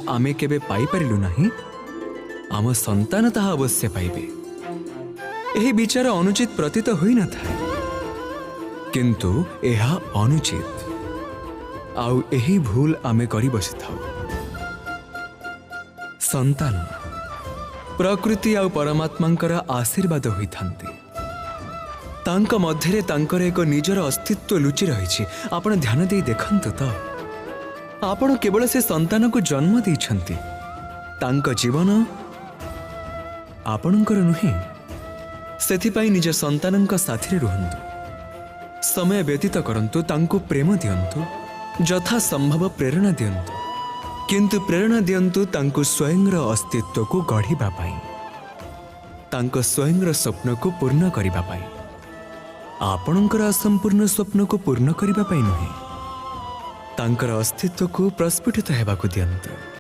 ଆମେ କେବେ ପାଇପାରିଲୁ ନାହିଁ, ଆମ ସନ୍ତାନ ତାହା ଅବଶ୍ୟ ପାଇବେ। ଏହି ବିଚାର ଅନୁଚିତ ପ୍ରତୀତ ହୋଇନଥାଏ, କିନ୍ତୁ ଏହା ଅନୁଚିତ ଆଉ ଏହି ଭୁଲ ଆମେ କରି ବସିଥାଉ। ସନ୍ତାନ ପ୍ରକୃତି ଆଉ ପରମାତ୍ମାଙ୍କର ଆଶୀର୍ବାଦ ହୋଇଥାନ୍ତି। ତାଙ୍କ ମଧ୍ୟରେ ତାଙ୍କର ଏକ ନିଜର ଅସ୍ତିତ୍ୱ ଲୁଚି ରହିଛି। ଆପଣ ଧ୍ୟାନ ଦେଇ ଦେଖନ୍ତୁ ତ, ଆପଣ କେବଳ ସେ ସନ୍ତାନକୁ ଜନ୍ମ ଦେଇଛନ୍ତି, ତାଙ୍କ ଜୀବନ ଆପଣଙ୍କର ନୁହେଁ। ସେଥିପାଇଁ ନିଜ ସନ୍ତାନଙ୍କ ସାଥିରେ ରୁହନ୍ତୁ, ସମୟ ବ୍ୟତୀତ କରନ୍ତୁ, ତାଙ୍କୁ ପ୍ରେମ ଦିଅନ୍ତୁ, ଯଥା ସମ୍ଭବ ପ୍ରେରଣା ଦିଅନ୍ତୁ, କିନ୍ତୁ ପ୍ରେରଣା ଦିଅନ୍ତୁ ତାଙ୍କୁ ସ୍ୱୟଂର ଅସ୍ତିତ୍ୱକୁ ଗଢ଼ିବା ପାଇଁ, ତାଙ୍କ ସ୍ୱୟଂର ସ୍ୱପ୍ନକୁ ପୂର୍ଣ୍ଣ କରିବା ପାଇଁ, ଆପଣଙ୍କର ଅସମ୍ପୂର୍ଣ୍ଣ ସ୍ୱପ୍ନକୁ ପୂର୍ଣ୍ଣ କରିବା ପାଇଁ ନୁହେଁ। ତାଙ୍କର ଅସ୍ତିତ୍ୱକୁ ପ୍ରସ୍ଫୁଟିତ ହେବାକୁ ଦିଅନ୍ତୁ।